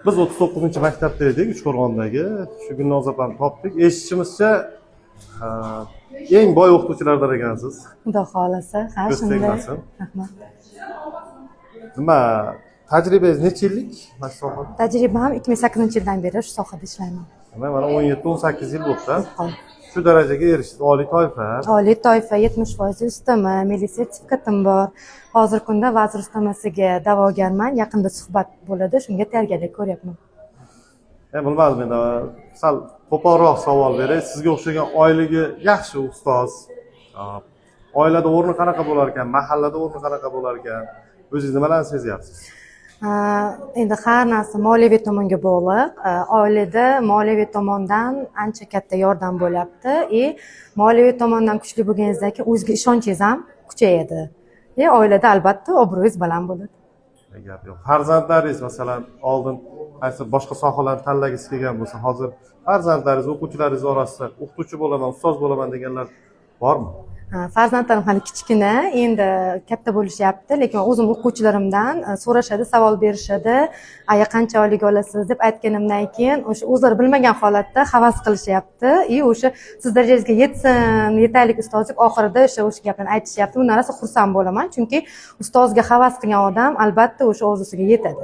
Biz 39-maktabda edik, Uchqo'rg'ondagi. Shu Gulnoza opani topdik. Eshitishimizcha, ha, eng boy o'qituvchilardan ekansiz. Xudo xohlasa, ha, Ko'z shunday. tegmasin. Rahmat. Nima, tajribangiz necha yillik mana shu sohada? Tajribam 2008-yildan beri shu sohada ishlayman. Mana 17-18 yil bo'libdi. Hop. Shu darajaga erishdingiz, oliy toifa. Oliy toifa, 70% ustama, milliy sertifikatim bor. Hozirgi kunda vazir ustamasiga da'vogarman. Yaqinda suhbat bo'ladi, shunga tayyorgarlik ko'ryapman. Bilmadim, endi sal qo'polroq savol beray. Sizga o'xshagan oyligi yaxshi ustoz, oilada o'rni qanaqa bo'lar ekan, mahallada o'rni qanaqa bo'lar ekan? O'zingiz nimalarni sezyapsiz? Endi har narsa moliyaviy tomonga bog'liq. Oilada moliyaviy tomondan ancha katta yordam bo'lyapti и moliyaviy tomondan kuchli bo'lganingizdan keyin o'zizga ishonchingiz ham kuchayadi. И oilada albatta obro'yingiz baland bo'ladi. Gap yo'q. Farzandlaringiz, masalan, oldin qaysi boshqa sohalarni tanlagisi kelgan bo'lsa, hozir farzandlaringiz, o'quvchilaringiz orasida o'qituvchi bo'laman, ustoz bo'laman deganlar bormi? Ha, farzandlarim hali kichkina, endi katta bo'lishyapti, lekin o'zim o'quvchilarimdan so'rashadi, savol berishadi. Aya, qancha oylik olasiz deb aytganimdan keyin o'sha o'zlari bilmagan holatda havas qilishyapti и o'sha siz darajangizga yetsin, yetaylik, ustoz deb oxirida o'sha gaplarni aytishyapti. Bundan rosa xursand bo'laman, chunki ustozga havas qilgan odam albatta o'sha orzusiga yetadi.